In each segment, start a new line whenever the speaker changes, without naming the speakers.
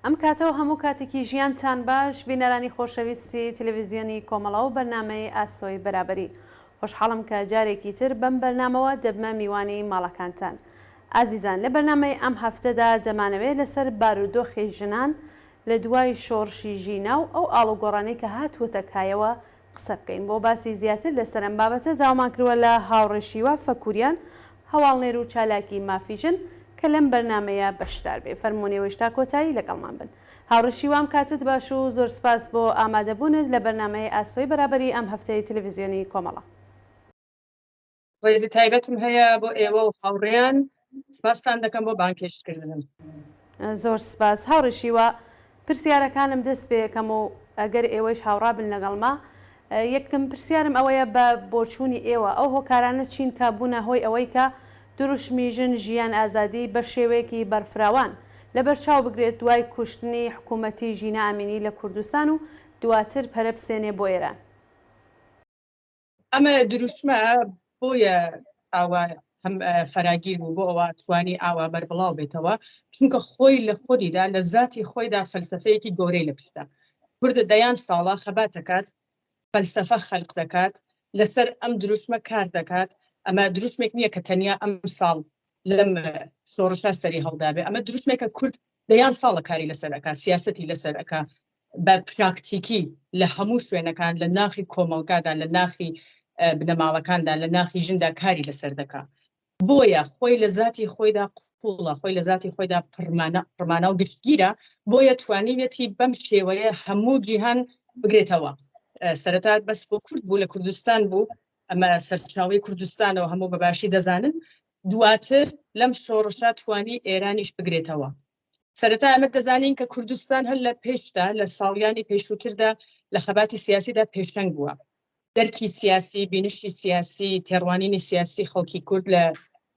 ئەم کاتە و هەموو کاتێکی ژیانتان باش بینەرانی خۆشەویستی تەلەڤیزیۆنی کۆمەڵە و بەرنامەی ئاسۆی بەرابەری. خۆشحاڵم کە جارێکی تر بەم بەرنامەوە دەبمە میوانی ماڵەکانتان. ئازیزان لە بەرنامەی ئەم هەفتەدا دەمانەوێ لەسەر بارودۆخی ژنان لە دوای شۆڕشی ژینا و ئەو ئاڵوگۆڕانەی کە هاتووەتە کایەوە قسە بکەین. بۆ باسی زیاتر لەسەر ئەم بابەتە داوامان کردووە لە هاوڕێ شیوا فەکوریان، هەواڵنێر و چالاکی مافی ژن کە لەم بەرنامەیە بەشدار بێ. فەرموون ئێوەیش تا کۆتایی لەگەڵمان بن. هاوڕێ شیوا ئەم کاتەت باش و زۆر سپاس بۆ ئامادەبوونت لە بەرنامەی ئاسۆی بەرابەری ئەم هەفتەی تەلەڤیزیۆنی کۆمەڵە.
ڕێزی تایبەتم هەیە بۆ ئێوە و هاوڕێیان، سپاستان دەکەم بۆ بانگهێشتکردنم.
زۆر سپاس هاوڕێ شیوا. پرسیارەکانم دەست پێکەم و ئەگەر ئێوەیش هاوڕا بن لەگەڵما، یەکەم پرسیارم ئەوەیە بە بۆچوونی ئێوە ئەو هۆکارانە چین کە بوونە هۆی ئەوەی کە دروشمی ژن ژیان ئازادی بە شێوەیەکی بەرفراوان لەبەرچاو بگرێت دوای کوشتنی حکوومەتی ژینا ئەمینی لە کوردستان و دواتر پەرە بسێنێ بۆ ئێران؟
ئەمە دروشمە بۆیە ئاوا هەم فەراگیر بوو بۆ ئەوە توانی ئاوا بەربڵاو بێتەوە چونکە خۆی لە خۆدیدا لە زاتی خۆیدا فەلسفەیەکی گەورەی لە پشتە کوردە دەیان ساڵە خەبات دەکات فەلسفە خەلق دەکات لەسەر ئەم دروشمە کار دەکات ئەمە دروشمێک نییە کە تەنیا ئەم ساڵ لەم شۆڕشە سەری هەڵدابێ ئەمە دروشمێکە کورد دەیان ساڵە کاری لەسەر ئەکا سیاستی لەسەر ئەکا بە پراکتیکی لە هەموو شوێنەکان لە ناخی کۆمەڵگادا لە ناخی بنەماڵەکاندا لە ناخی ژندا کاری لەسەر دەکا بۆیە خۆی لە زاتی خۆیدا قوڵە خۆی لە زاتی خۆیدا پڕمانە پڕمانە و گشتگیرە بۆیە توانیویەتی بەم شێوەیە هەموو جیهان بگرێتەوە سەرەتا بەس بۆ کورد بوو لە کوردستان بوو ئەمە سەرچاوی کوردستانەوە هەموو بە باشی دەزانن دواتر لەم شۆڕشە توانی ئێرانیش بگرێتەوە سەرەتا ئەمە دەزانین کە کوردستان هەر لە پێشدا لە ساڵیانی پێشووتردا لە خەباتی سیاسیدا پێشەنگ بووە. دەرکی سیاسی، بینشی سیاسی، تێڕوانینی سیاسی خەڵکی کورد لە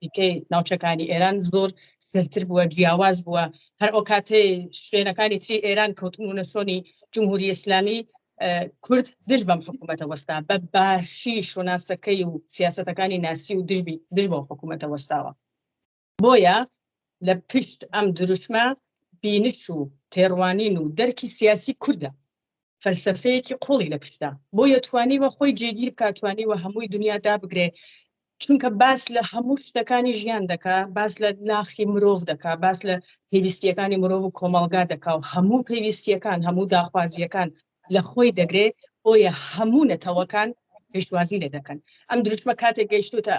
دیکەی ناوچەکانی ئێران زۆر سەرتر بووە، جیاواز بووە. هەر ئەو کاتەی شوێنەکانی تری ئێران کەوتبوونە شۆنی جمهوری ئیسلامی، کورد دژ بەم حکوومەتە وەستا، بە باشی شوناسەکەی و سیاسەتەکانی ناسی و دژ بەو حکوومەتە وەستاوە. بۆیە لە پشت ئەم دروشمە بینش و تێڕوانین و دەرکی سیاسی کوردە، فەلسەفەیەکی قوڵی لە پشتە، بۆیە توانیوە خۆی جێگیر بکات، توانیوە هەمووی دنیا دابگرێ، چونکە باس لە هەموو شتەکانی ژیان دەکا، باس لە ناخی مرۆڤ دەکا، باس لە پێویستیەکانی مرۆڤ و کۆمەڵگا دەکا و هەموو پێویستیەکان، هەموو داخوازیەکان لە خۆی دەگرێ، بۆیە هەموو نەتەوەکان پێشوازی لێ دەکەن. ئەم دروشمە کاتێک گەیشتوتە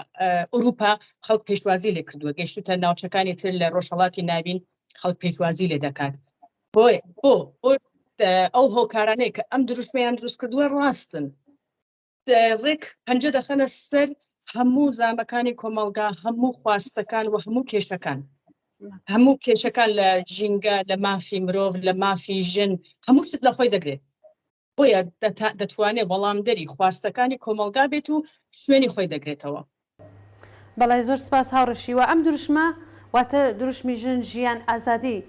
ئەوروپا خەڵک پێشوازی لێ کردووە، گەیشتوتە ناوچەکانی تر لە ڕۆژهەڵاتی ناوین خەڵک پێشوازی لێ دەکات. بۆ بۆ بۆ ئەو هۆکارانەی کە ئەم دروشمەیان دروست کردووە ڕاستن، ڕێک پەنجە دەخەنە سەر هەموو زامەکانی کۆمەڵگا، هەموو خواستەکان و هەموو کێشەکان، هەموو کێشەکان لە ژینگە، لە مافی مرۆڤ، لە مافی ژن، هەموو شت لە خۆی دەگرێت. بۆیە دەتوانێت وەڵامدەری خواستەکانی کۆمەڵگا بێت و شوێنی خۆی دەگرێتەوە.
بەڵێ زۆر سپاس هاوڕێ شیوا. ئەم دروشمە واتە دروشمی ژن ژیان ئازادی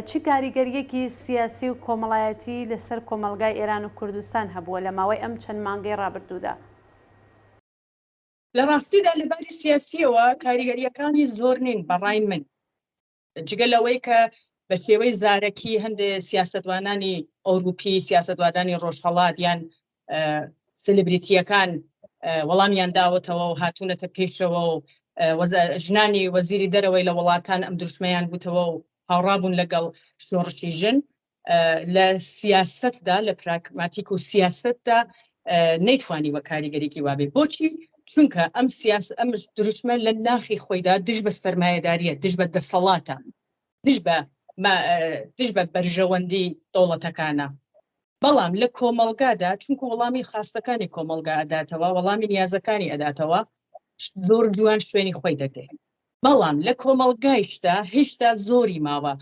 چ کاریگەرییەکی سیاسی و کۆمەڵایەتی لەسەر کۆمەڵگای ئێران و کوردستان هەبووە لە ماوەی ئەم چەند مانگەی ڕابردوودا؟
لە ڕاستیدا لە باری سیاسییەوە کاریگەرییەکانی زۆر نین بە ڕای من. جگە لەوەی کە بە شێوەی زارەکی هەندێ سیاسەتوانانی ئەوروپی، سیاسەتوانانی ڕۆژهەڵات یان سلبریتیەکان وەڵامیان داوەتەوە و هاتوونەتە پێشەوە و ژنانی وەزیری دەرەوەی لە وڵاتان ئەم دروشمەیان گوتەوە و هاوڕابوون لەگەڵ شۆڕشی ژن لە سیاسەتدا لە پراگماتیک و سیاسەتدا نەیتوانیوە کاریگەریکی وابێ بۆچی چونکە ئەم سیاس ئەم دروشمە لە ناخی خۆیدا دژ بە سەرمایەداریە دژ بە دەسەڵاتە دژ بە دژ بە بەرژەوەندی دەوڵەتەکانە بەڵام لە کۆمەڵگادا چونکە وەڵامی خواستەکانی کۆمەڵگا ئەداتەوە وەڵامی نیازەکانی ئەداتەوە زۆر جوان شوێنی خۆی دەگرێت بەڵام لە کۆمەڵگایشدا هێشتا زۆری ماوە.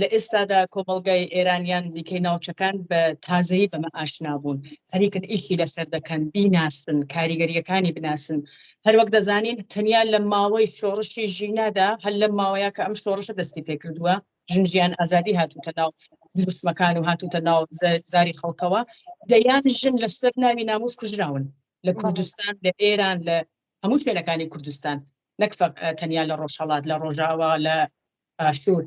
لە ئێستادا کۆمەڵگای ئێران یان دیکەی ناوچەکان بە تازەیی بەمە ئاشنا بوون، خەریکن ئیشی لەسەر دەکەن، بیناسن، کاریگەرییەکانی بناسن. هەروەک دەزانین تەنیا لە ماوەی شۆڕشی ژینادا، هەر لەم ماوەیە کە ئەم شۆڕشە دەستی پێکردووە، ژن ژیان ئازادی هاتووتە ناو دروشمەکان و هاتووتە ناو زاری خەڵکەوە، دەیان ژن لەسەر ناوی ناموس کوژراون لە کوردستان، لە ئێران، لە هەموو شوێنەکانی کوردستان. نەک تەنیا لە ڕۆژهەڵات، لە ڕۆژاوا، لە باشوور.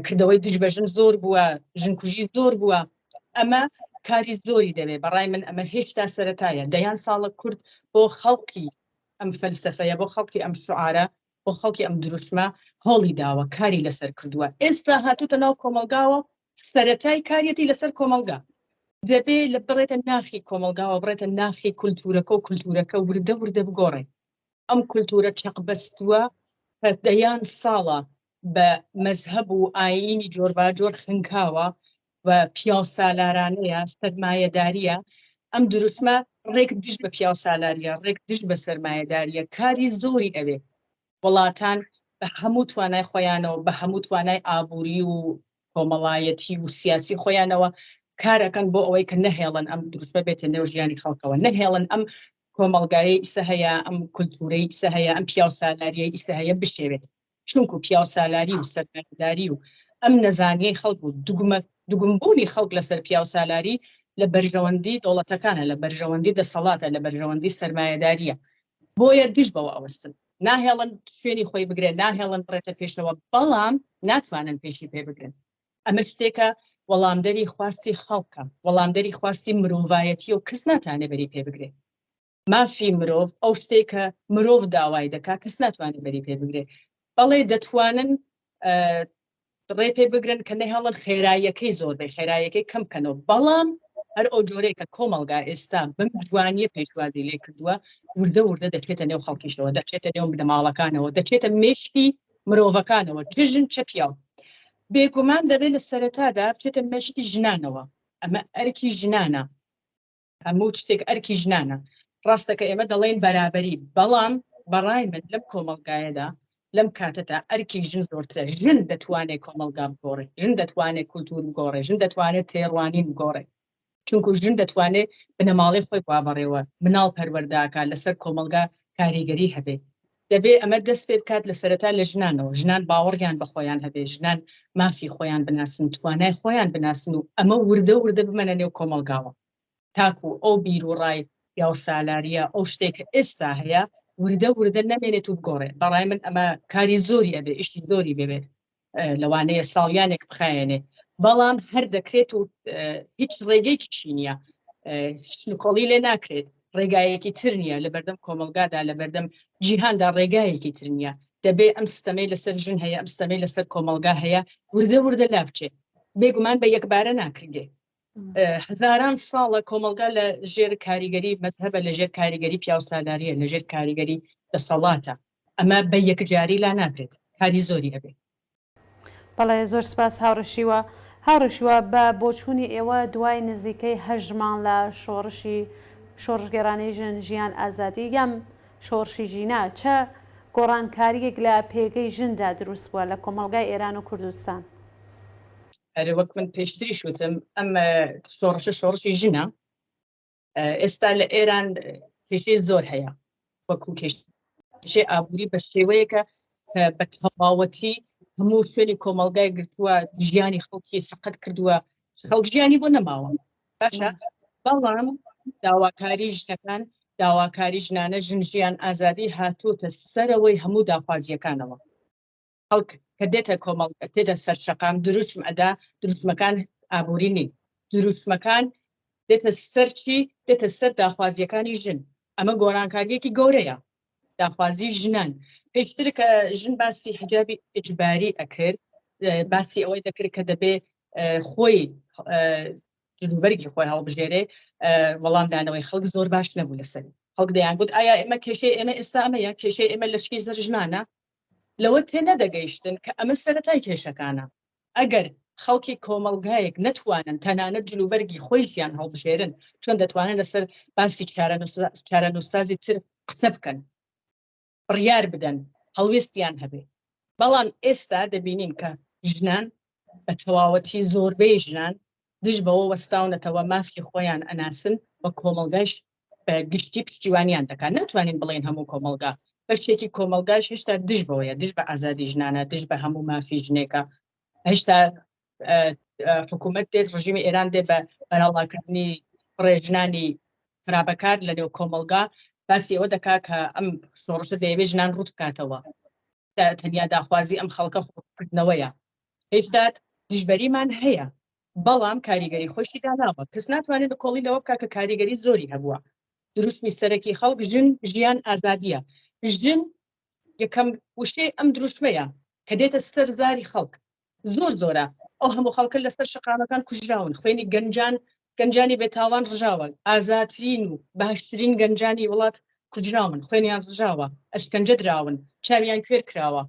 کردەوەی دژ بە ژن زۆر بووە، ژنکوژی زۆر بووە. ئەمە کاری زۆری دەوێت. بەڕای من ئەمە هێشتا سەرەتایە. دەیان ساڵە کورد بۆ خەڵکی ئەم فەلسەفەیە، بۆ خەڵکی ئەم شوعارە، بۆ خەڵکی ئەم دروشمە هەوڵی داوە، کاری لەسەر کردووە. ئێستا هاتووتە ناو کۆمەڵگاوە، سەرەتای کاریەتی لەسەر کۆمەڵگا. دەبێ لە بڕێتە ناخی کۆمەڵگاوە، بڕێتە ناخی کولتوورەکە و کولتوورەکە وردە وردە بگۆڕێ. ئەم کولتوورە چەقبەستووە کە دەیان ساڵە بە مەزهەب و ئایینی جۆرباجۆر خنکاوە و پیاوسالارانەیە، سەرمایەدارییە، ئەم دروشمە ڕێک دژ بە پیاوسالارییە، ڕێک دژ بە سەرمایەدارییە، کاری زۆری ئەوێ. وڵاتان بە هەموو توانای خۆیانەوە، بە هەموو توانای ئابووری و کۆمەڵایەتی و سیاسی خۆیانەوە کارەکەن بۆ ئەوەی کە نەهێڵن ئەم دروشمە بێتە نێو ژیانی خەڵکەوە، نەهێڵن ئەم کۆمەڵگایەی ئیسە هەیە، ئەم کولتوورەی ئیسە هەیە، ئەم پیاوسالاریەی ئیسە هەیە بشێوێت. چونکو پیاوسالاری و سەرمایەداری و ئەم نەزانیەی خەڵک و دوگمە دوگمبوونی خەڵک لەسەر پیاوسالاری لە بەرژەوەندی دەوڵەتەکانە، لە بەرژەوەندی دەسەڵاتە، لە بەرژەوەندی سەرمایەداریە. بۆیە دژ بەوە ئەوەستن. ناهێڵن شوێنی خۆی بگرێت، ناهێڵن بڕێتە پێشەوە، بەڵام ناتوانن پێشی پێ بگرن. ئەمە شتێکە وەڵامدەری خواستی خەڵکە، وەڵامدەری خواستی مرۆڤایەتیە و کەس ناتانێ بەری پێ بگرێ. مافی مرۆڤ ئەو شتێک کە مرۆڤ داوای دەکا کەس ناتوانێت بەری پێ بگرێ. بەڵێ دەتوانن ڕێ پێ بگرن کە نەهێڵن خێراییەکەی زۆر بێ، خێراییەکەی کەم بکەنەوە، بەڵام هەر ئەو جۆرەی کە کۆمەڵگا ئێستا بەم جوانیە پێشوازی لێ کردووە، وردە وردە دەچێتە نێو خەڵکیشەوە، دەچێتە نێو بنەماڵەکانەوە، دەچێتە مێشکی مرۆڤەکانەوە، چ ژن چ پیاو. بێگومان دەبێت لە سەرەتادا بچێتە مێشکی ژنانەوە، ئەمە ئەرکی ژنانە. هەموو شتێک ئەرکی ژنانە. ڕاستە کە ئێمە دەڵێین بەرابەری، بەڵام بەڕای من لەم کۆمەڵگایەدا، لەم کاتەدا ئەرکی ژن زۆرترە. ژن دەتوانێت کۆمەڵگا بگۆڕێت، ژن دەتوانێت کولتوور بگۆڕێت، ژن دەتوانێت تێڕوانین بگۆڕێت. چونکو ژن دەتوانێت بنەماڵەی خۆی بوا بەڕێوە، مناڵ پەروەردەکات، لەسەر کۆمەڵگا کاریگەری هەبێت. دەبێ ئەمە دەست پێ بکات لە سەرەتا لە ژنانەوە، ژنان باوەڕیان بە خۆیان هەبێ، ژنان مافی خۆیان بناسن، توانای خۆیان بناسن و ئەمە وردە وردە ببەنە نێو کۆمەڵگاوە تاکو ئەو بیروڕای پیاوسالارییە، ئەو شتێک کە ئێستا هەیە وردە وردە نەمێنێت و بگۆڕێ. بەڕای من ئەمە کاری زۆری ئەبێ، ئیشی زۆری بێ، لەوانەیە ساڵیانێک بخایەنێ، بەڵام هەر دەکرێت و هیچ ڕێگەیەکیشی نییە، نکۆڵی لێ ناکرێت، ڕێگایەکی تر نییە لە بەردەم کۆمەڵگادا، لە بەردەم جیهاندا ڕێگایەکی تر نییە. دەبێ ئەم ستەمەی لەسەر ژن هەیە، ئەم ستەمەی لەسەر کۆمەڵگا هەیە وردە وردە لابچێت. بێگومان بە یەکبارە ناکرێ. هەزاران ساڵە کۆمەڵگا لە ژێر کاریگەری مەزهەبە، لە ژێر کاریگەری پیاوسالاریە، لە ژێر کاریگەری دەسەڵاتە. ئەمە بە یەکجاری لا نابرێت، کاری زۆری ئەبێ.
بەڵێ زۆر سپاس هاوڕێ شیوا. هاوڕێ شیوا بە بۆچوونی ئێوە دوای نزیکەی هەشت مانگ لە شۆڕشی شۆڕشگێڕانەی ژن ژیان ئازادی یان شۆڕشی ژینا چە گۆڕانکارییەک لە پێگەی ژندا دروست بووە لە کۆمەڵگای ئێران و کوردستان؟
ئەرێ وەک من پێشتریش وتم ئەم شۆڕشە شۆڕشی ژنە. ئێستا لە ئێران کێشەی زۆر هەیە، وەکو کێشەی ئابووری بە شێوەیەکە بە تەواوەتی هەموو شوێنی کۆمەڵگای گرتووە، ژیانی خەڵکی سەقەت کردووە، خەڵک ژیانی بۆ نەماوە. باشە، بەڵام داواکاری ژنەکان، داواکاری ژنانە ژن ژیان ئازادی هاتووتە سەرەوەی هەموو داخوازیەکانەوە. خەڵک کە دێتە کۆمەڵ، دێتە سەر شەقام دروشم ئەدا، دروشمەکان ئابووری نین، دروشمەکان دێتە سەر چی؟ دێتە سەر داخوازیەکانی ژن. ئەمە گۆڕانکاریەکی گەورەیە. داخوازی ژنان پێشتر کە ژن باسی حجابی ئیجباری ئەکرد، باسی ئەوەی دەکرد کە دەبێ خۆی جلوبەرگی خۆی هەڵبژێرێ، وەڵامدانەوەی خەڵک زۆر باش نەبوو لەسەری. خەڵک دەیانگوت ئایا ئێمە کێشەی ئێمە ئێستا ئەمەیە، کێشەی ئێمە لەشکی زەر ژنانە. لەوە تێنەدەگەیشتن کە ئەمە سەرەتای کێشەکانە. ئەگەر خەڵکی کۆمەڵگایەک نەتوانن تەنانەت جلوبەرگی خۆیشیان هەڵبژێرن، چۆن دەتوانن لەسەر باسی چارەنووسسازی تر قسە بکەن، بڕیار بدەن، هەڵوێستیان هەبێ؟ بەڵام ئێستا دەبینین کە ژنان بە تەواوەتی، زۆربەی ژنان دژ بەوە وەستاونەتەوە، مافی خۆیان ئەناسن و کۆمەڵگایش بە گشتی پشتیوانیان دەکات. ناتوانین بڵێین هەموو کۆمەڵگا، بەشێکی کۆمەڵگاش هێشتا دژ بەوەیە، دژ بە ئازادی ژنانە، دژ بە هەموو مافی ژنێکە. هێشتا حکوومەت دێت، ڕژیمی ئێران دێت بە بەرەڵاکردنی ڕێژنانی خراپەکار لە نێو کۆمەڵگا باسی ئەوە دەکات کە ئەم شۆڕشە دەیەوێت ژنان ڕوت بکاتەوە، تەنیا داخوازی ئەم خەڵکە خۆکردنەوەیە. هێشتا دژبەریمان هەیە، بەڵام کاریگەری خۆشی داناوە. کەس ناتوانێت نکۆڵی لەوە بکات کە کاریگەری زۆری هەبووە. دروشمی سەرەکی خەڵک ژن، ژیان، ئازادییە. ژن یەکەم وشەی ئەم دروشمەیە کە دێتە سەر زاری خەڵک. زۆر زۆرە ئەو هەموو خەڵکە لەسەر شەقامەکان کوژراون، خوێنی گەنجان گەنجانی بێتاوان ڕژاوە، ئازاترین و باشترین گەنجانی وڵات کوژراون، خوێنیان ڕژاوە، ئەشکەنجە دراون، چاویان کوێر کراوە،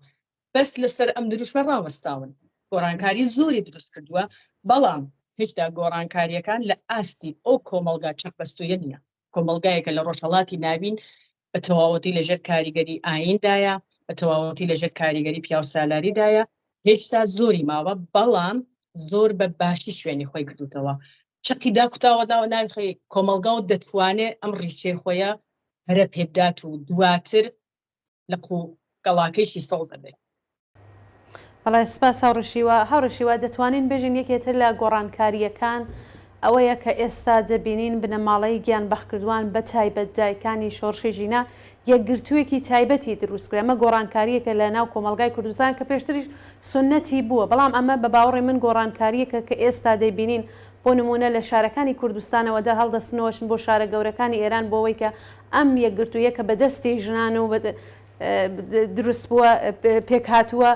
بەس لەسەر ئەم دروشمە ڕاوەستاون. گۆڕانکاری زۆری دروست کردووە، بەڵام هێشتا گۆڕانکارییەکان لە ئاستی ئەو کۆمەڵگا چەقبەستوویە نییە. کۆمەڵگایەکە لە ڕۆژهەڵاتی ناوین بە تەواوەتی لەژێر کاریگەری ئاییندایە، بە تەواوەتی لەژێر کاریگەری پیاوسالاریدایە، هێشتا زۆری ماوە، بەڵام زۆر بە باشی شوێنی خۆی گرتووتەوە، چەقی داکوتاوە ناوە ناوی کۆمەڵگا و دەتوانێ ئەم ڕیشەی خۆیە پەرە پێبدات و دواتر لق و گەڵاکەیشی سەوز ئەبێ.
بەڵێ سپاس هاوڕێ شیوا. هاوڕێ شیوا دەتوانین بێژین یەکێ تر لە گۆڕانکارییەکان ئەوەیە کە ئێستا دەبینین بنەماڵەی گیانبەختکردووان بە تایبەت دایکانی شۆڕشی ژینا یەکگرتوویەکی تایبەتی دروست کرد ئەمە گۆڕانکارییەکە لە ناو کۆمەڵگای کوردستان کە پێشتریش سوننەتی بووە بەڵام ئەمە بە باوەڕی من گۆڕانکارییەکە کە ئێستا دەیبینین بۆ نموونە لە شارەکانی کوردستانەوە دە هەڵدەستنەوە چن بۆ شارە گەورەکانی ئێران بۆ ئەوەی کە ئەم یەکگرتوویە کە بە دەستی ژنان و دروست بووە پێکهاتووە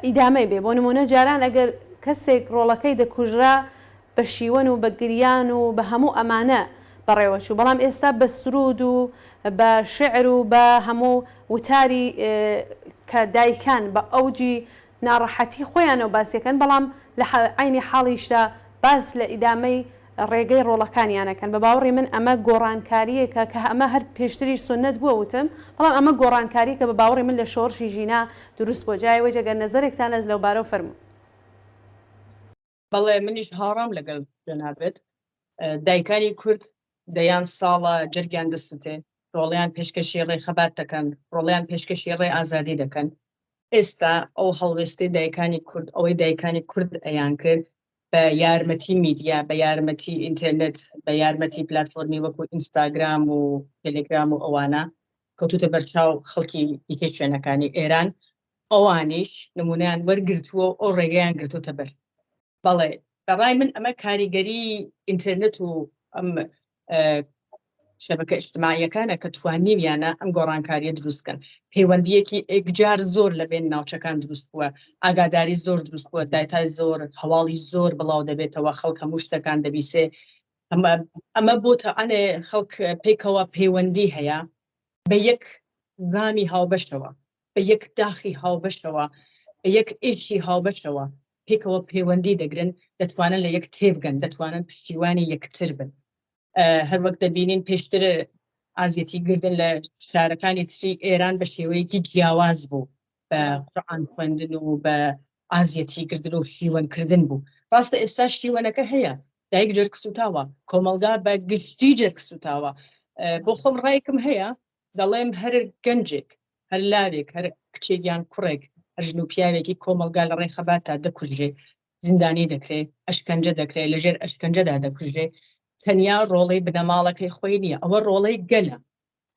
ئیدامەی بێ بۆ نموونە جاران ئەگەر کەسێک ڕۆڵەکەی دەکوژرا بە شیوەن و بە گریان و بە هەموو ئەمانە بەڕێوەچوو بەڵام ئێستا بە سرود و بە شعر و بە هەموو وتاری کە دایکان بە ئەوجی ناڕەحەتی خۆیانەوە باسیەکەن بەڵام لە عەینی حاڵیشدا باس لە ئیدامەی ڕێگەی ڕۆڵەکانیان ئەکەن بە باوەڕی من ئەمە گۆڕانکاریەکە کە ئەمە هەر پێشتریش سوننەت بووە وتم بەڵام ئەمە گۆڕانکاریەکە بە باوەڕی من لە شۆڕشی ژینا دروست بووە جا ئێوەیش ئەگەر نەزەرێکتان هەس لەوبارەوە فەرموون.
بەڵێ منیش هاوڕام لەگەڵ جەنابت. دایکانی کورد دەیان ساڵە جەرگیان دەسوتێ، ڕۆڵیان پێشکەشی ڕێ خەبات دەکەن، ڕۆڵیان پێشکەشی ڕێ ئازادی دەکەن. ئێستا ئەو هەڵوێستەی دایکانی کورد، ئەوەی دایکانی کورد ئەیان کرد بە یارمەتی میدیا، بە یارمەتی ئینتێرنێت، بە یارمەتی پلاتفۆرمی وەکو ئینستاگرام و تێلێگرام و ئەوانە کەوتووتە بەرچاو خەڵکی دیکەی شوێنەکانی ئێران، ئەوانیش نموونەیان وەرگرتووە و ئەو ڕێگەیان گرتووتە بەر. بەڵێ بەڕای من ئەمە کاریگەری ئینتەرنێت و ئەم شەبەکە ئیجتماعیەکانە کە توانیویانە ئەم گۆڕانکاریە دروست کەن. پەیوەندیەکی ئێکجار زۆر لە بێن ناوچەکان دروست بووە، ئاگاداری زۆر دروست بووە، دایتای زۆر، هەواڵی زۆر بڵاو دەبێتەوە، خەڵک هەموو شتەکان دەبیسێ. ئەمە ئەمە بۆتە ئەنێ خەڵک پێکەوە پەیوەندی هەیە بە یەک زامی هاوبەشەوە، بە یەک داخی هاوبەشەوە، بە یەک ئێشی هاوبەشەوە پێکەوە پەیوەندی دەگرن، دەتوانن لە یەک تێبگەن، دەتوانن پشتیوانی یەکتر بن. هەروەک دەبینین پێشتر ئازیەتی گردن لە شارەکانی تری ئێران بە شێوەیەکی جیاواز بوو، بە قورئان خوێندن و بە ئازیەتی گردن و شیوەنکردن بوو. ڕاستە ئێستا شیوەنەکە هەیە، دایک جەرگسووتاوە، کۆمەڵگا بە گشتی جەرگسووتاوە. بۆ خۆم ڕایەکم هەیە، دەڵێم هەر گەنجێک، هەر لاوێک، هەر کچێک یان کوڕێک، هەر ژن و پیاوێکی کۆمەڵگا لە ڕێی خەباتدا دەکوژرێ، زیندانی دەکرێ، ئەشکەنجە دەکرێ، لەژێر ئەشکەنجەدا دەکوژرێ، تەنیا ڕۆڵەی بنەماڵەکەی خۆی نییە، ئەوە ڕۆڵەی گەلە.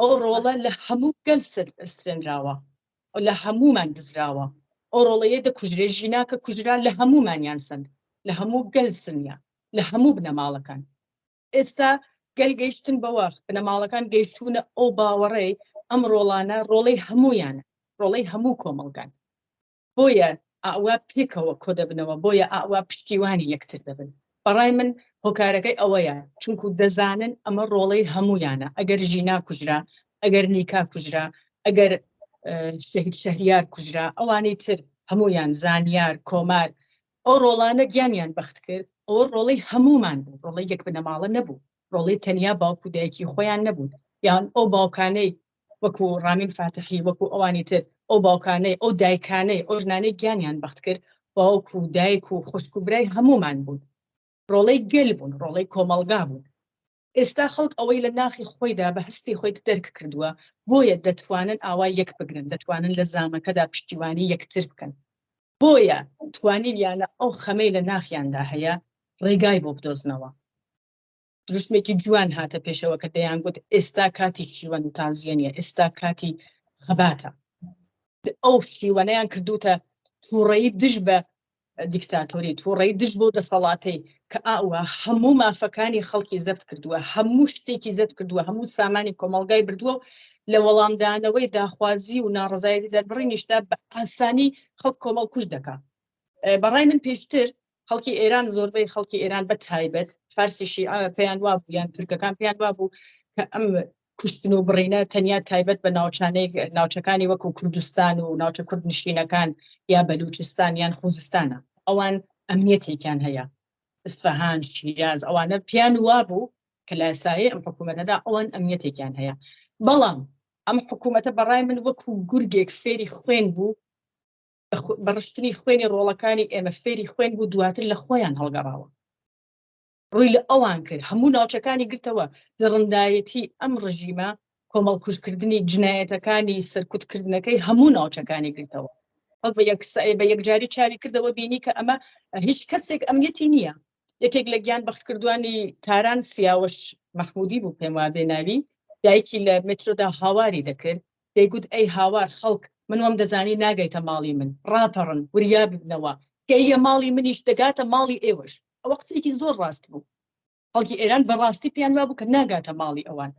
ئەو ڕۆڵە لە هەموو گەل سەرێنراوە، لە هەموومان دزراوە. ئەو ڕۆڵەیە دەکوژرێ، ژینا کە کوژرا لە هەموومانیان سەند، لە هەموو گەل سنیا، لە هەموو بنەماڵەکان. ئێستا گەل گەیشتن بەوە، بنەماڵەکان گەیشتوونە ئەو باوەڕەی ئەم ڕۆڵانە ڕۆڵەی هەموویانە، ڕۆڵەی هەموو کۆمەڵگان. بۆیە ئاوا پێکەوە کۆدەبنەوە، بۆیە ئاوا پشتیوانی یەکتر دەبن. بەڕای من هۆکارەکەی ئەوەیە، چونکو دەزانن ئەمە ڕۆڵەی هەموویانە، ئەگەر ژینا کوژرا، ئەگەر نیکا کوژرا، ئەگەر شەهید شەهریار کوژرا، ئەوانی تر هەموویان، زانیار، کۆمار، ئەو ڕۆڵانە گیانیان بەخت کرد، ئەوە ڕۆڵەی هەموومان بوو، ڕۆڵەی یەک بنەماڵە نەبوو، ڕۆڵەی تەنیا باوک و دایکی خۆیان نەبوون، یان ئەو باوکانەی وەکو ڕامین فاتحی، وەکو ئەوانی تر، ئەو باوکانەی، ئەو دایکانەی، ئەو ژنانەی گیانیان بەخت کرد، باوک و دایک و خوشک و برای هەموومان بوون، ڕۆڵەی گەل بوون، ڕۆڵەی کۆمەڵگا بوون. ئێستا خەڵک ئەوەی لە ناخی خۆیدا بە هەستی خۆی دەرک کردووە، بۆیە دەتوانن ئاوا یەک بگرن، دەتوانن لە زامەکەدا پشتیوانی یەکتر بکەن. بۆیە توانیویانە ئەو خەمەی لە ناخیاندا هەیە ڕێگای بۆ بدۆزنەوە. دروشمێکی جوان هاتە پێشەوە کە دەیانگوت ئێستا کاتی شیوەن و تازیە نییە، ئێستا کاتی خەباتە. ئەو شیوەنەیان کردوتە تووڕەیی دژ بە. دیکتاتۆری، تووڕەیی دژ بەو دەسەڵاتەی کە ئاوا هەموو مافەکانی خەڵکی زەفت کردووە، هەموو شتێکی زەفت کردووە، هەموو سامانی کۆمەڵگای بردووە و لە وەڵامدانەوەی داخوازی و ناڕەزایەتی دەربڕینیشدا بە ئاسانی خەڵک کۆمەڵکوژ دەکا. بەڕای من پێشتر خەڵکی ئێران زۆربەی خەڵکی ئێران بە تایبەت فارسی شیعە پێیان وابوو یان تورکەکان پێیان وابوو کە ئەم کوشتن و بڕینە تەنیا تایبەت بە ناوچانەیەک ناوچەکانی وەکو کوردستان و ناوچە کوردنشینەکان یا بەلوچستان یان خوزستانە ئەوان ئەمنیەتێکیان هەیە ئیسفەهان شیراز ئەوانە پێیان وابوو کە لە سایەی ئەم حکوومەتەدا ئەوان ئەمنیەتێکیان هەیە بەڵام ئەم حکوومەتە بەڕای من وەکو گورگێک فێری خوێن بوو بە ڕشتنی خوێنی ڕۆڵەکانی ئێمە فێری خوێن بوو دواتر لە خۆیان هەڵگەڕاوە ڕووی لە ئەوان کرد هەموو ناوچەکانی گرتەوە دڕندایەتی ئەم ڕژیمە کۆمەڵکوژکردنی جنایەتەکانی سەرکوتکردنەکەی هەموو ناوچەکانی گرتەوە بە بە یەکجاری چاوی کردەوە بینی کە ئەمە هیچ کەسێک ئەمنیەتی نییە یەکێک لە گیان بەختکردوانی تاران سیاوەش مەحمودی بوو پێم وابێ ناوی دایکی لە مترۆدا هاواری دەکرد دەیگوت ئەی هاوار خەڵک من وام دەزانی ناگەیتە ماڵی من، ڕاپەڕن، وریا ببنەوە، گەییە ماڵی منیش دەگاتە ماڵی ئێوەش. ئەوە قسەیەکی زۆر ڕاست بوو. خەڵکی ئێران بە ڕاستی پێیان وابوو کە ناگاتە ماڵی ئەوان.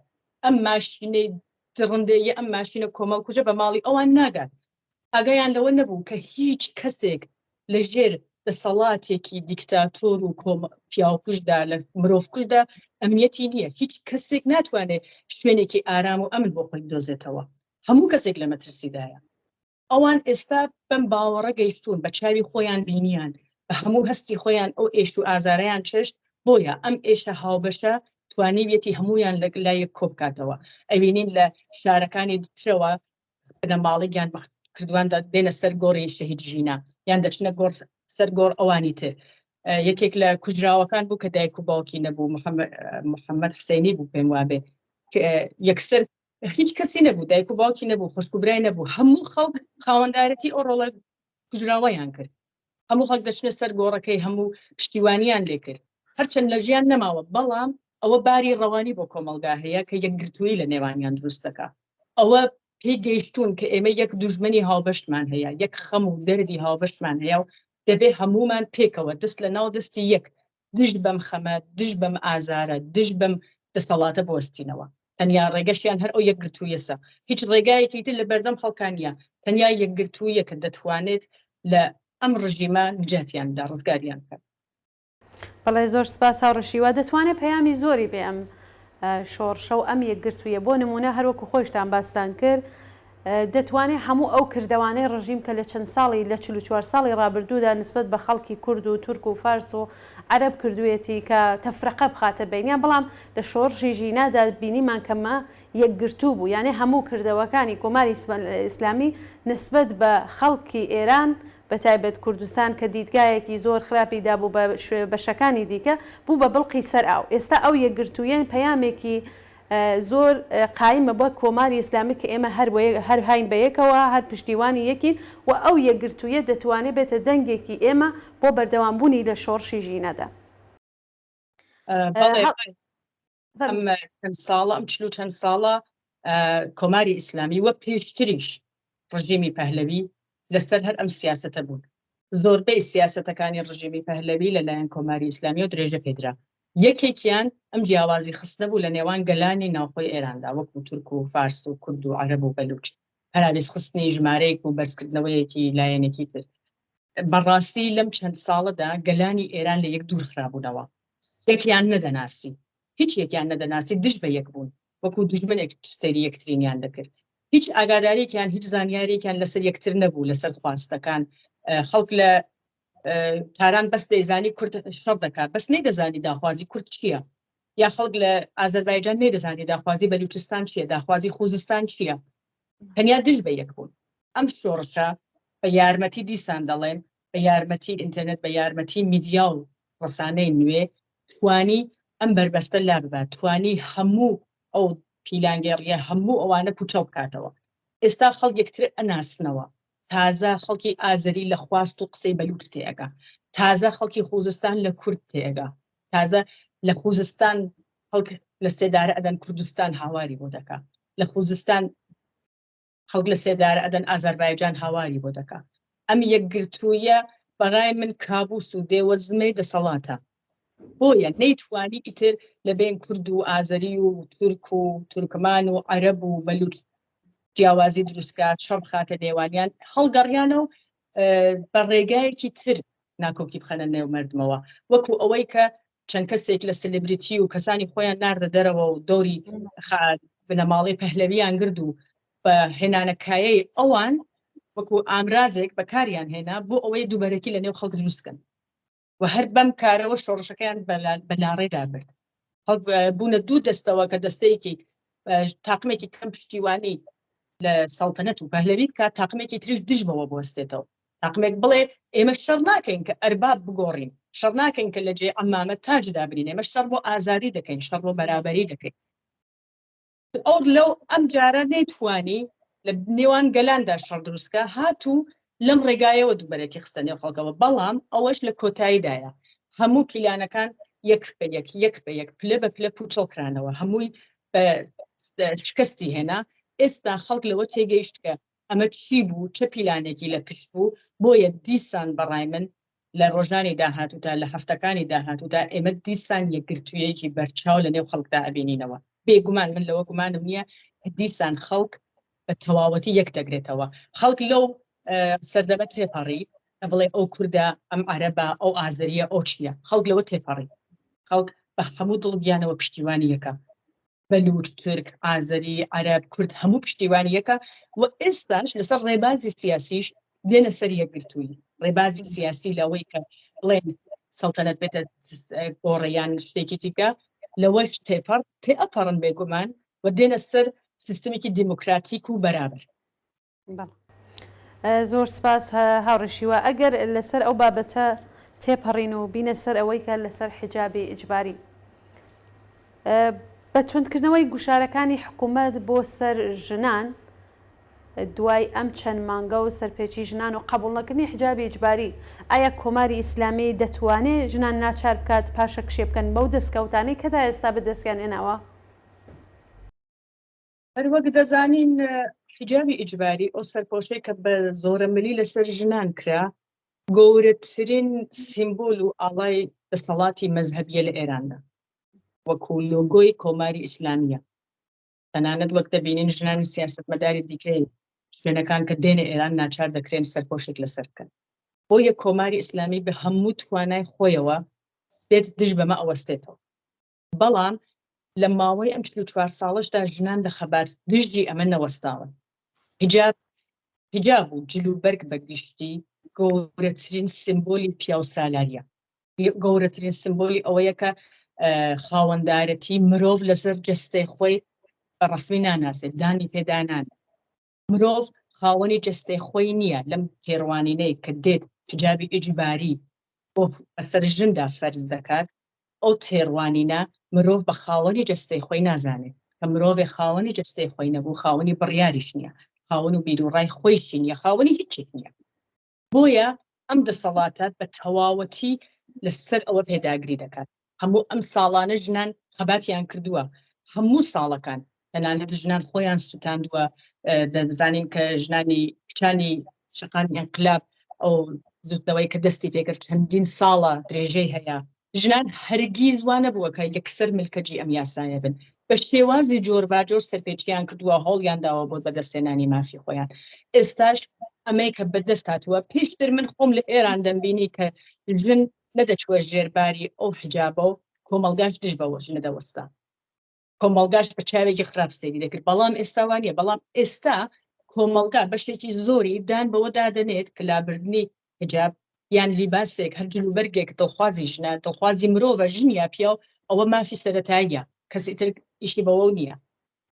ئەم ماشینەی دڕندەیە، ئەم ماشینە کۆمەڵکوژە بە ماڵی ئەوان ناگات. ئاگایان لەوە نەبوو کە هیچ کەسێک لە ژێر دەسەڵاتێکی دیکتاتۆر و پیاوکوژدا لە مرۆڤکوژدا ئەمنیەتی نییە هیچ کەسێک ناتوانێت شوێنێکی ئارام و ئەمن بۆ خۆی بدۆزێتەوە هەموو کەسێک لە مەترسیدایە ئەوان ئێستا بەم باوەڕە گەیشتوون بە چاوی خۆیان بینیان بە هەموو هەستی خۆیان ئەو ئێش و ئازارەیان چێشت بۆیە ئەم ئێشە هاوبەشە توانیویەتی هەمویان لە لایەک کۆبکاتەوە ئەوینین لە شارەکانی ترەوە بنەماڵەی گیانبەختکردووان دێنە سەر گۆڕی شەهید ژینا یان دەچنە گۆڕ سەر گۆڕ ئەوانی تر یەکێک لە کوژراوەکان بوو کە دایک و باوکی نەبوو محەممەد حسێنی بوو پێم وابێ یەکسەر هیچ کەسی نەبوو دایک و باوکی نەبوو خوشک و برای نەبوو هەموو خەڵک خاوەندارەتی ئەو ڕۆڵە کوژراوەیان کرد هەموو خەڵک دەچنە سەر گۆڕەکەی هەموو پشتیوانیان لێکرد هەرچەند لە ژیان نەماوە بەڵام ئەوە باری ڕەوانی بۆ کۆمەڵگا هەیە کە یەکگرتوویی لە نێوانیان دروست دەکا ئەوە پێی گەیشتوون کە ئێمە یەک دوژمنی هاوبەشمان هەیە یەک خەم و دەردی هاوبەشمان هەیە و دەبێ هەموومان پێکەوە دەست لە ناو دەستی یەک دژ بەم خەمە دژ بەم ئازارە دژ بەم دەسەڵاتە بوەستینەوە تەنیا ڕێگەشیان هەر ئەو یەکگرتوویەسە هیچ ڕێگایەکی تر لە بەردەم خەڵکان نییە تەنیا یەکگرتوویە کە دەتوانێت لە ئەم ڕژیمە نجاتیان بدا ڕزگاریان بکات.
بەڵێ زۆر سپاس هاوڕێ شیوا دەتوانێ پەیامی زۆری بێ ئەم شۆڕشە و ئەم یەکگرتوویە بۆ نمونە هەروەکو خۆیشتان باستان کرد دەتوانێ هەموو ئەو کردەوانەی ڕژیم کە لە چەند ساڵی لە 44 ساڵی ڕابردوودا نسبەت بە خەڵکی کورد و تورک و فارس و عەرەب کردوویەتی کە تەفرەقە بخاتە بەینیان بەڵام لە شۆڕشی ژینادا بینیمان کە مە یەکگرتوو بوو یانێ هەموو کردەوەکانی کۆماری ئیسلامی نسبەت بە خەڵکی ئێران بە تایبەت کوردستان کە دیدگایەکی زۆر خراپی دابوو بە بەشەکانی دیکە بوو بە بڵقی سەر ئاو ئێستا ئەو یەکگرتوویە پەیامێکی زۆر قایمە بۆ کۆماری ئیسلامی کە ئێمە هەر هەر هاین بە یەکەوە هەر پشتیوانی یەکین و ئەو یەکگرتوویە دەتوانێ بێتە دەنگێکی ئێمە بۆ بەردەوامبوونی لە شۆڕشی ژینادا.
بەڵێ ئەم چەند ساڵە ئەم چل و چەند ساڵە کۆماری ئیسلامی وە پێشتریش ڕژێمی پەهلەوی لەسەر هەر ئەم سیاسەتە بوون زۆربەی سیاسەتەکانی ڕژێمی پەهلەوی لەلایەن کۆماری ئیسلامی و درێژە پێدرا یەکێکیان ئەم جیاوازی خستنە بوو لە نێوان گەلانی ناوخۆی ئێراندا وەکو تورک و فارس و کورد و عەرەب و بەلوچ پەراوێز خستنی ژمارەیەک و بەرزکردنەوەیەکی لایەنێکی تر بەڕاستی لەم چەند ساڵەدا گەلانی ئێران لە یەک دوور خرابوونەوە یەکیان نەدەناسی، هیچ یەکیان نەدەناسی، دژ بە یەک بوون، وەکو دوژمنێک سەیری یەکترینیان دەکرد. هیچ ئاگاداریەکیان، هیچ زانیاریەکیان لەسەر یەکتر نەبوو، لەسەر خواستەکان. خەڵک لە تاران بەس دەیزانی کورد شەڕ دەکات، بەس نەیدەزانی داخوازی کورد چییە. یا خەڵک لە ئازەربایجان نەیدەزانی داخوازی بەلوچستان چییە، داخوازی خوزستان چییە. تەنیا دژ بە یەک بوون. ئەم شۆڕشە بە یارمەتی دیسان دەڵێم بە یارمەتی ئینتەرنێت، بە یارمەتی میدیا و ڕسانەی نوێ توانی ئەم بەربەستە لاببات، توانی هەموو ئەو پیلانگێڕییە، هەموو ئەوانە پووچەڵ بکاتەوە. ئێستا خەڵک یەکتر ئەناسنەوە. تازە خەڵکی ئازەری لە خواست و قسەی بەلووچ تێئەگا. تازە خەڵکی خوزستان لە کورد تێئەگا. تازە لە خوزستان خەڵک لە سێدارە ئەدەن کوردستان هاواری بۆ دەکا. لە خوزستان خەڵک لە سێدارە ئەدەن ئازەربایجان هاواری بۆ دەکا. ئەم یەکگرتوویە بەڕای من کابوس و دێوەزمەی دەسەڵاتە. بۆیە نەیتوانی ئیتر لە بەین کورد و ئازەری و تورک و تورکمان و عەرەب و بەلوچ جیاوازی دروستکات، شەڕ بخاتە نێوانیان، هەڵگەڕیانە و بە ڕێگایەکی تر ناکۆکی بخەنە نێو مردمەوە، وەکو ئەوەی کە چەند کەسێک لە سلبریتی و کەسانی خۆیان ناردە دەرەوە و دەوری بنەماڵەی پەهلەویان گرد و بە هێنانەکایەی ئەوان وەکو ئامرازێک بەکاریان هێنا بۆ ئەوەی دووبەرەکی لە نێو خەڵک دروستکەن و هەر بەم کارەوە شۆڕشەکەیان بە لاڕێدا برد. خەڵک بوونە دوو دەستەوە کە دەستەیەکی تاقمێکی کەم پشتیوانی لە سەڵتەنەت و پەهلەوی بکات، تاقمێکی تریش دژ بەوە بوەستێتەوە. تاقمێک بڵێ ئێمە شەڕ ناکەین کە ئەرباب بگۆڕین، شەڕ ناکەین کە لە جێ عەمامە تاج دابنین، ئێمە شەڕ بۆ ئازادی دەکەین، شەڕ بۆ بەرابەری دەکەین. ئەو لەو ئەم جارە نەیتوانی لە نێوان گەلاندا شەڕ دروستکە، هات و لەم ڕێگایەوە دووبەرەکی خستە نێو خەڵکەوە، بەڵام ئەوەش لە کۆتاییدایە هەموو پیلانەکان یەک بە یەک یەک بە یەک پلە بە پلە پوچەڵ کرانەوە، هەمووی بە شکستی هێنا. ئێستا خەڵک لەوە تێگەیشت کە ئەمە چی بوو، چە پیلانێکی لە پشت بوو، بۆیە دیسان بەڕای من لە ڕۆژانی داهاتوودا، لە هەفتەکانی داهاتوودا ئێمە دیسان یەکگرتوویەکی بەرچاو لە نێو خەڵکدا ئەبینینەوە. بێگومان من لەوە گومانم نییە کە دیسان خەڵک بە تەواوەتی یەک دەگرێتەوە. خەڵک لەو سەردەمە تێپەڕی کە بڵێ ئەو کوردە، ئەم عەرەبە، ئەو ئازەرییە، ئەو چییە. خەڵک لەوە تێپەڕی. خەڵک بە هەموو دڵ و گیانەوە پشتیوانی یەکە. بەلوچ، تورک، ئازەری، عەرەب، کورد هەموو پشتیوانی یەکە و ئێستاش لەسەر ڕێبازی سیاسیش دێنە سەر یەکگرتوویی. ڕێبازی سیاسی لەوەی کە بڵێن سەڵتەنەت بێتە گۆڕێ یان شتێکی دیکە لەوەش تێپەڕ تێئەپەڕن بێگومان و دێنە سەر سیستمێکی دیموکراتیک و بەرابەر.
زۆر سپاس هاوڕێ شیوا. ئەگەر لەسەر ئەو بابەتە تێپەڕین و بینە سەر ئەوەی کە لەسەر حیجابی ئیجباری بە توندکردنەوەی گوشارەکانی حکوومەت بۆ سەر ژنان دوای ئەم چەند مانگە و سەرپێچی ژنان و قبوڵنەکردنی حیجابی ئیجباری ئایا کۆماری ئیسلامی دەتوانێ ژنان ناچار بکات پاشەکشێ بکەن بەو دەستکەوتانەی کە تا ئێستا بەدەستیان هێناوە؟
هەر وەک دەزانین حیجابی ئیجباری ئەو سەرپۆشەی کە بە زۆرەملی لەسەر ژنان کرا گەورەترین سیمبول و ئاڵای دەسەڵاتی مەزهەبیە لە ئێراندا وەکو لۆگۆی کۆماری ئیسلامیە. تەنانەت وەک دەبینین ژنانی سیاسەتمەداری دیکەی شوێنەکان کە دێنە ئێران ناچار دەکرێن سەرپۆشێک لەسەر بکەن. بۆیە کۆماری ئیسلامی بە هەموو توانای خۆیەوە دێت دژ بەمە ئەوەستێتەوە. بەڵام لە ماوەی ئەم 44 ساڵەشدا ژنان لە خەبات دژی ئەمە نەوەستاون. حیجاب حیجاب و جل و بەرگ بە گشتی گەورەترین سیمبولی پیاوسالاریە. گەورەترین سیمبولی ئەوەیە کە خاوەندارەتی مرۆڤ لەسەر جەستەی خۆی بە ڕەسمی ناناسێت، دانی پێدانان. مرۆڤ خاوەنی جەستەی خۆی نییە لەم تێڕوانینەی کە دێت حیجابی ئیجباری بۆ بەسەر ژندا فەرز دەکات، ئەو تێڕوانینە مرۆڤ بە خاوەنی جەستەی خۆی نازانێت، کە مرۆڤێ خاوەنی جەستەی خۆی نەبوو خاوەنی بڕیاریش نییە، خاوەن و بیروڕای خۆیشی نییە، خاوەنی هیچێک نییە. بۆیە ئەم دەسەڵاتە بە تەواوەتی لەسەر ئەوە پێداگری دەکات. هەموو ئەم ساڵانە ژنان خەباتیان کردووە، هەموو ساڵەکان تەنانەت ژنان خۆیان سوتاندووە. دەزانین کە ژنانی کچانی شەقامی ئینقلاب ئەو بزووتنەوەی کە دەستی پێکرد چەندین ساڵە درێژەی هەیە، ژنان هەرگیز وا نەبووە کە یەکسەر ملکەجی ئەم یاسایە بن، بە شێوازی جۆرباجۆر سەرپێچیان کردووە، هەوڵیان داوە بۆ بەدەستهێنانی مافی خۆیان. ئێستاش ئەمەی کە بەدەست هاتووە، پێشتر من خۆم لە ئێران دەمبینی کە ژن نەدەچووە ژێرباری ئەو حجابە و کۆمەڵگاش دژ بەوە ژنە دەوەستا. کۆمەڵگاش بە چاوێکی خراپ سەیری دەکرد، بەڵام ئێستا وا نییە. بەڵام ئێستا کۆمەڵگا بەشێکی زۆری دان بەوە دادەنێت کە لابردنی حجاب یان لیباسێک هەر جلوبەرگێک دڵخوازی ژنە، دڵخوازی مرۆڤە، ژن یا پیاو، ئەوە مافی سەرەتاییە، کەسی تر ئیشی بەوە نییە.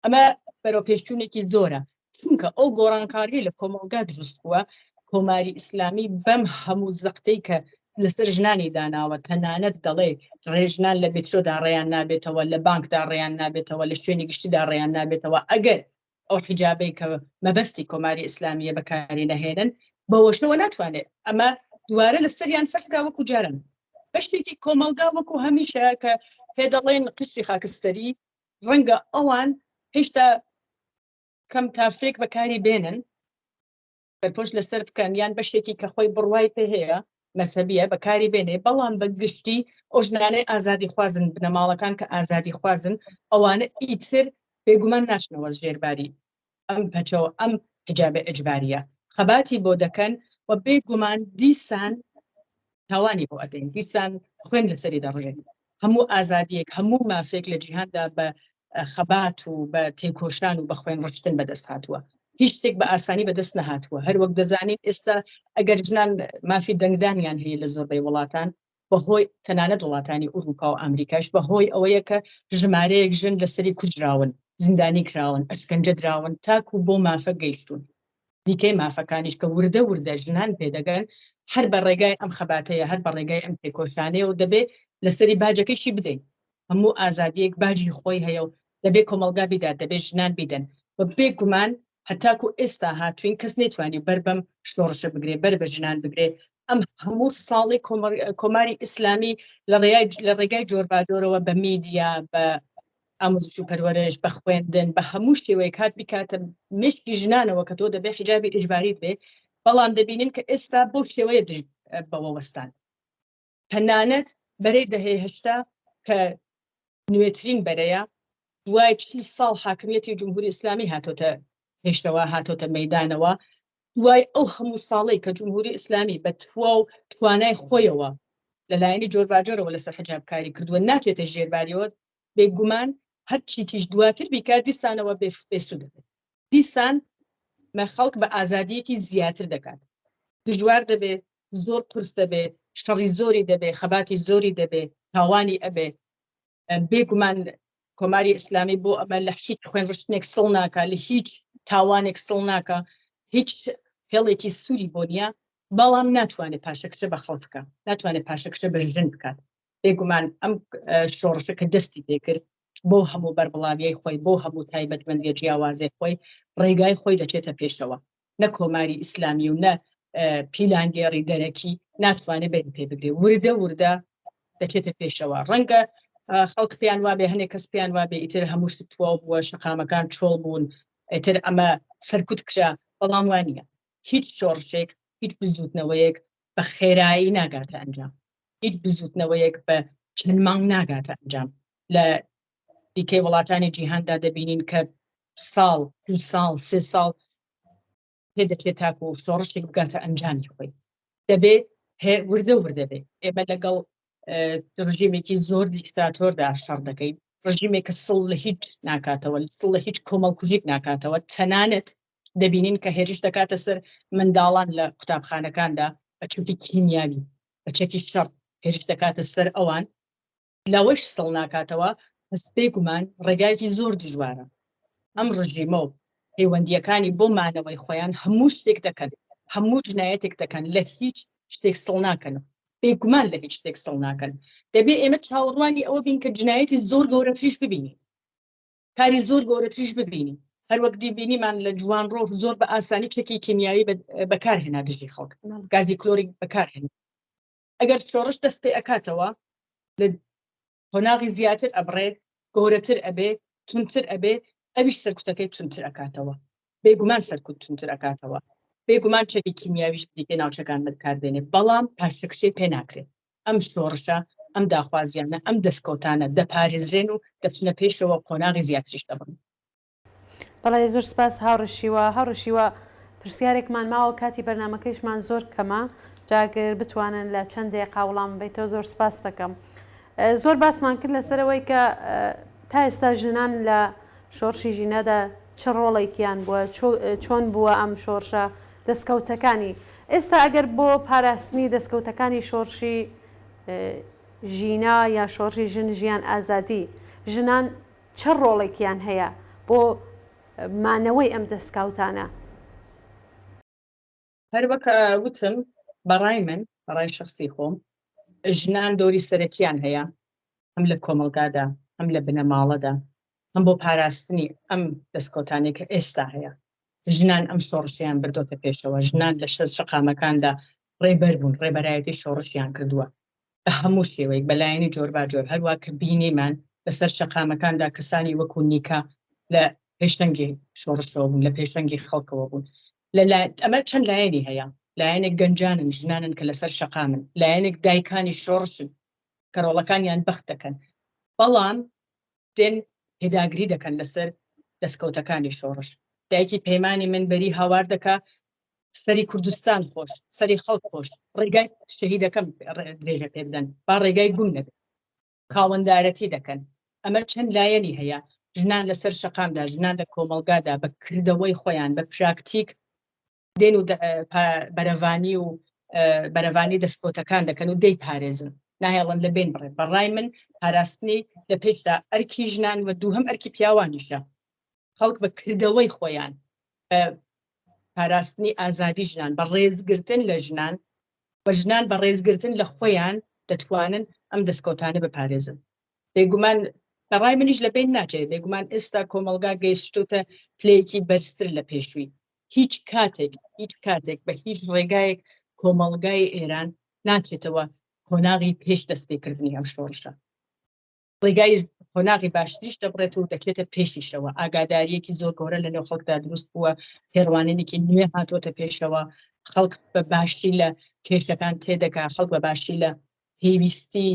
ئەمە بەرەوپێشچوونێکی زۆرە، چونکە ئەو گۆڕانکاریە لە کۆمەڵگا دروست بووە. کۆماری ئیسلامی بەم هەموو زەختەی کە لەسەر ژنانی داناوە، تەنانەت دەڵێ ڕێژنان لە میترۆدا ڕێیان نابێتەوە، لە بانکدا ڕێیان نابێتەوە، لە شوێنی گشتیدا ڕێیان نابێتەوە، ئەگەر ئەو حیجابەی کە مەبەستی کۆماری ئیسلامیە بەکاری نەهێنن، بەوەشەوە ناتوانێت ئەمە دووارە لەسەریان فەرزکا وەکو جاران. بەشێکی کۆمەڵگا وەکو هەمیشە کە پێ دەڵێن قشری خاکستەری، ڕەنگە ئەوان هێشتا کەم تا فرێک بەکاری بێنن، سەرپۆش لەسەر بکەن، یان بەشێکی کە خۆی بڕوای پێ هەیە. مەزهەبیە بەکاری بێنێ، بەڵام بە گشتی ئەو ژنانەی ئازادیخوازن، بنەماڵەکان کە ئازادیخوازن، ئەوانە ئیتر بێگومان ناچنەوە ژێرباری ئەم پەچەوە، ئەم حیجابە ئیجباریە، خەباتی بۆ دەکەن و بێگومان دیسان تاوانی بۆ ئەدەین، دیسان خوێن لەسەری دەڕژێت. هەموو ئازادیەک، هەموو مافێک لە جیهاندا بە خەبات و بە تێکۆشان و بە خوێن ڕشتن بەدەست هاتووە. هیچ شتێک بە ئاسانی بەدەست نەهاتووە. هەر وەک دەزانین ئێستا ئەگەر ژنان مافی دەنگدانیان هەیە لە زۆربەی وڵاتان، بەهۆی تەنانەت وڵاتانی ئورووپا و ئامریکاش بەهۆی ئەوەیە کە ژمارەیەک ژن لەسەری کوژراون، زیندانی کراون، ئەشکەنجە دراون تاکوو بەو مافە گەیشتوون. دیکەی مافەکانیش کە وردە وردە ژنان پێدەگەن هەر بە ڕێگای ئەم خەباتەیە، هەر بە ڕێگای ئەم تێکۆشانەیە و دەبێ لەسەری باجەکەیشی بدەین. هەموو ئازادییەک باجی خۆی هەیە و دەبێ کۆمەڵگا بیدات، دەبێ ژنان بیدەن و بێ گومان هەتاکوو ئێستا هاتووین کەس نەیتوانی بەر بەم شۆڕشە بگرێ، بەر بە ژنان بگرێ. ئەم هەموو ساڵی کۆماری ئیسلامی لە ڕێگای جۆرباجۆرەوە بە میدیا، بە ئاموزش و پەروەرش، بە خوێندن، بە هەموو شێوەیەک هات بیکاتە مێشکی ژنانەوە کە تۆ دەبێ حیجابی ئیجباریت بێ، بەڵام دەبینین کە ئێستا بەو شێوەیە دژ بەوە وەستان. تەنانەت بەرەی دەهەی 80 کە نوێترین بەرەیە، دوای 40 ساڵ حاکمیەتی جمهوری ئیسلامی هاتۆتە پێشەوە، هاتۆتە مەیدانەوە. دوای ئەو هەموو ساڵەی کە جمهوری ئیسلامی بە توا و توانای خۆیەوە لە لایەنی جۆرباجۆرەوە لەسەر حجاب کاری کردووە، ناچێتە ژێرباریەوە. بێگومان هەرچیکیش دواتر بیکات دیسانەوە بێسوود دەبێت، دیسان مە خەڵک بە ئازادیەکی زیاتر دەکات. دژوار دەبێ، زۆر قورس دەبێ، شەڕی زۆری دەبێ، خەباتی زۆری دەبێ، تاوانی ئەبێ. بێگومان کۆماری ئیسلامی بۆ ئەمە لە هیچ خوێنڕشتنێک سڵ ناکا، لە هیچ تاوانێک سڵ ناکا، هیچ هێڵێکی سووری بۆ نییە، بەڵام ناتوانێت پاشەکشە بە خەڵک بکا، ناتوانێت پاشەکشە بە ژن بکات. بێگومان ئەم شۆڕشە کە دەستی پێکرد بۆ هەموو بەربڵاویی خۆی، بۆ هەموو تایبەتمەندیە جیاوازەی خۆی، ڕێگای خۆی دەچێتە پێشەوە. نە کۆماری ئیسلامی و نە پیلانگێڕی دەرەکی ناتوانێت بەری پێ بگرێ. وردە وردە دەچێتە پێشەوە. ڕەنگە خەڵک پێیان وابێ، هەنێک کەس پێیان وابێ ئیتر هەموو شت تەواو بووە، شەقامەکان چۆڵ بوون، ئیتر ئەمە سەرکوت کرا، بەڵام وا نییە. هیچ شۆڕشێک، هیچ بزووتنەوەیەک بە خێرایی ناگاتە ئەنجام. هیچ بزووتنەوەیەک بە چەند مانگ ناگاتە ئەنجام. لە دیکەی وڵاتانی جیهاندا دەبینین کە ساڵ، دو ساڵ، سێ ساڵ پێ دەچێت تاکو شۆڕشێک بگاتە ئەنجامی خۆی. دەبێ وردە وردە بێ. ئێمە لەگەڵ ڕژێمێکی زۆر دیکتاتۆردا شەڕ دەکەین، ڕژیمێک کە سڵ لە هیچ ناکاتەوە، سڵ لە هیچ کۆمەڵکوژیک ناکاتەوە. تەنانەت دەبینین کە هێرش دەکاتە سەر منداڵان لە قوتابخانەکاندا بە چەکی کیمیاوی، بە چەکی شەڕ هێرش دەکاتە سەر ئەوان، لەوەش سڵ ناکاتەوە. پس بێگومان ڕێگایەکی زۆر دژوارە. ئەم ڕژیمە و پەیوەندییەکانی بۆ مانەوەی خۆیان هەموو شتێک دەکەن، هەموو جنایەتێک دەکەن، لە هیچ شتێک سڵ ناکەن، بێگومان لە هیچ شتێک سڵ ناکەن. دەبێ ئێمە چاوەڕوانی ئەوە بین کە جنایەتی زۆر گەورەتریش ببینین، کاری زۆر گەورەتریش ببینین. هەروەک دی بینیمان لە جوانڕۆ زۆر بە ئاسانی چەکی کیمیاوی بەکارهێنا دژی خەڵک، گازی کلۆری بەکارهێنا. ئەگەر شۆڕش دەست پێ ئەکاتەوە لە قۆناغی زیاتر ئەبڕێ، گەورەتر ئەبێ، توندتر ئەبێ، ئەویش سەرکوتەکەی توندتر ئەکاتەوە. بێگومان سەرکوت توندتر ئەکاتەوە، بێگومان چەکی کیمیاویش دیکەی ناوچەکان بەکاردێنێ، بەڵام پاشەکشەی پێ ناکرێت. ئەم شۆڕشە، ئەم داخوازیانە، ئەم دەستکەوتانە دەپارێزرێن و دەچنە پێشەوە، قۆناغی زیاتریش دەبڕن.
بەڵێ زۆر سپاس هاوڕێ شیوا. هاوڕێ شیوا پرسیارێکمان ماوە کاتی بەرنامەکەیشمان زۆر کەمە جا گەر بتوانن لە چەند دەیقا وڵام بەیتەوە زۆر سپاس دەکەم. زۆر باسمان کرد لەسەرەوەی کە تا ئێستا ژنان لە شۆڕشی ژینادا چ ڕۆڵێکیان بووە، چۆن بووە ئەم شۆڕشە، دەستکەوتەکانی. ئێستا ئەگەر بۆ پاراستنی دەستکەوتەکانی شۆڕشی ژینا یا شۆڕشی ژن ژیان ئازادی، ژنان چ ڕۆڵێکیان هەیە بۆ مانەوەی ئەم دەستکاوتانە؟
هەر وەک وتم بەڕای من، بەڕای شەخسی خۆم، ژنان دۆری سەرەکیان هەیە هەم لە کۆمەڵگادا، هەم لە بنەماڵەدا، هەم بۆ پاراستنی ئەم دەستکەوتانەی کە ئێستا هەیە. ژنان ئەم شۆڕشەیان بردۆتە پێشەوە، ژنان لە شەر شەقامەکاندا ڕێبەر بوون، ڕێبەرایەتی شۆڕشیان کردووە بە هەموو شێوەیەک، بە لایەنی جۆرباجۆر، هەروا کە بینیمان لەسەر شەقامەکاندا کەسانی وەکوو نیکا لە پێشەنگی شۆڕشەوە بوون، لە پێشەنگی خەڵکەوە بوون. لە ئەمە چەند لایەنی هەیە. لایەنێک گەنجانن، ژنانن کە لەسەر شەقامن، لایەنێک دایکانی شۆڕشن کە ڕۆڵەکانیان بەخت دەکەن، بەڵام دێن پێداگری دەکەن لەسەر دەستکەوتەکانی شۆڕش. دایکی پەیمانی من بەری هاوار دەکا سەری کوردستان خۆش، سەری خەڵک خۆش، ڕێگای شەهیدەکەم درێژە پێ بدەن، با ڕێگای گوم نەبێت. خاوەندارەتی دەکەن. ئەمە چەند لایەنی هەیە، ژنان لەسەر شەقامدا، ژنان لە کۆمەڵگادا بە کردەوەی خۆیان، بە پراکتیک دێن و بەرەڤانی و بەرەڤانی دەستکەوتەکان دەکەن و دەیپارێزن، ناهێڵن لە بێن بڕێت. بە ڕای من پاراستنی لە پێشدا ئەرکی ژنان و دووهەم ئەرکی پیاوانیشە. خەڵک بە کردەوەی خۆیان بە پاراستنی ئازادی ژنان، بە ڕێزگرتن لە ژنان و ژنان بە ڕێزگرتن لە خۆیان دەتوانن ئەم دەستکەوتانە بپارێزن. بێگومان بە ڕای منیش لە بین ناچێت. بێگومان ئێستا کۆمەڵگا گەیشتوتە پلەیەکی بەرزتر لە پێشووی. هیچ کاتێک هیچ کاتێک بە هیچ ڕێگایەک کۆمەڵگای ئێران ناچێتەوە قۆناغی پێش دەستپێکردنی ئەم شۆڕشە. ڕێگای قۆناغی باشتریش دەبڕێت و دەکرێتە پێشیشەوە. ئاگادارییەکی زۆر گەورە لە نێو خەڵکدا دروست بووە، تێڕوانینێکی نوێ هاتووەتە پێشەوە، خەڵک بە باشی لە کێشەکان تێدەگا، خەڵک بە باشی لە پێویستی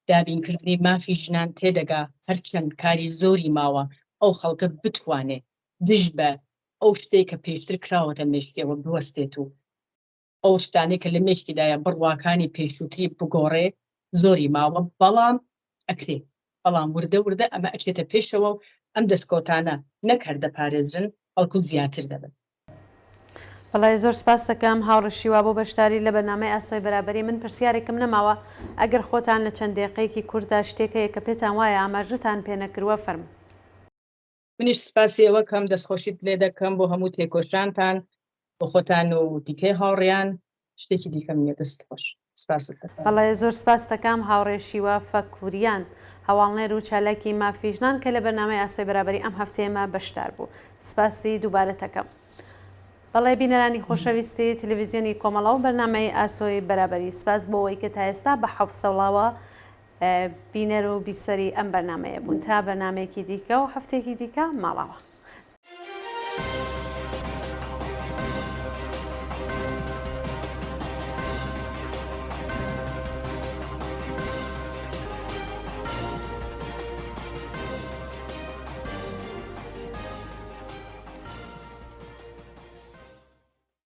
دابینکردنی مافی ژنان تێدەگا، هەرچەند کاری زۆری ماوە ئەو خەڵکە بتوانێ دژ بە ئەو شتەی کە پێشتر کراوەتە مێشکیەوە بوەستێت و ئەو شتانەی کە لە مێشکیدایە بڕواکانی پێشووتری بگۆڕێ زۆری ماوە بەڵام ئەکرێ بەڵام وردە وردە ئەمە ئەچێتە پێشەوە و ئەم دەستکەوتانە نەک هەر دەپارێزرن بەڵکو زیاتر دەبن.
بەڵێ زۆر سپاست دەکەم هاوڕێ شیوا بۆ بەشداری لە بەرنامەی ئاسۆی بەرابەری من پرسیارێکم نەماوە ئەگەر خۆتان لە چەند دێقەیەکی کورتدا شتێک هەیە کە پێتان وایە ئاماژەتان پێ نەکردوە فەرموو.
منیش سپاسی ئێوە کەم دەستخۆشیت لێ دەکەم بۆ هەموو تێکۆشانتان بۆ خۆتان و دیکەی هاوڕێیان شتێکی دیکەم نییە دەست خۆش سپاست دەکەم.
بەڵێ زۆر سپاست دەکەم هاوڕێ شیوا فەکوریان هەواڵنێر و چالاکی مافی ژنان کە لە بەرنامەی ئاسۆی بەرابەری ئەم هەفتەیەمە بەشدار بوو سپاسی دووبارەت دەکەم. بەڵێ بینەرانی خۆشەویستی تلویزیۆنی کۆمەڵە و بەرنامەی ئاسۆی بەرابەری سپاس بۆ ئەوەی کە تا ئێستا بە حەوسەڵەوە بینەر و بیسەری ئەم بەرنامەیە بوون تا بەرنامەیەکی دیکە و هەفتەیەکی دیکە ماڵاوا.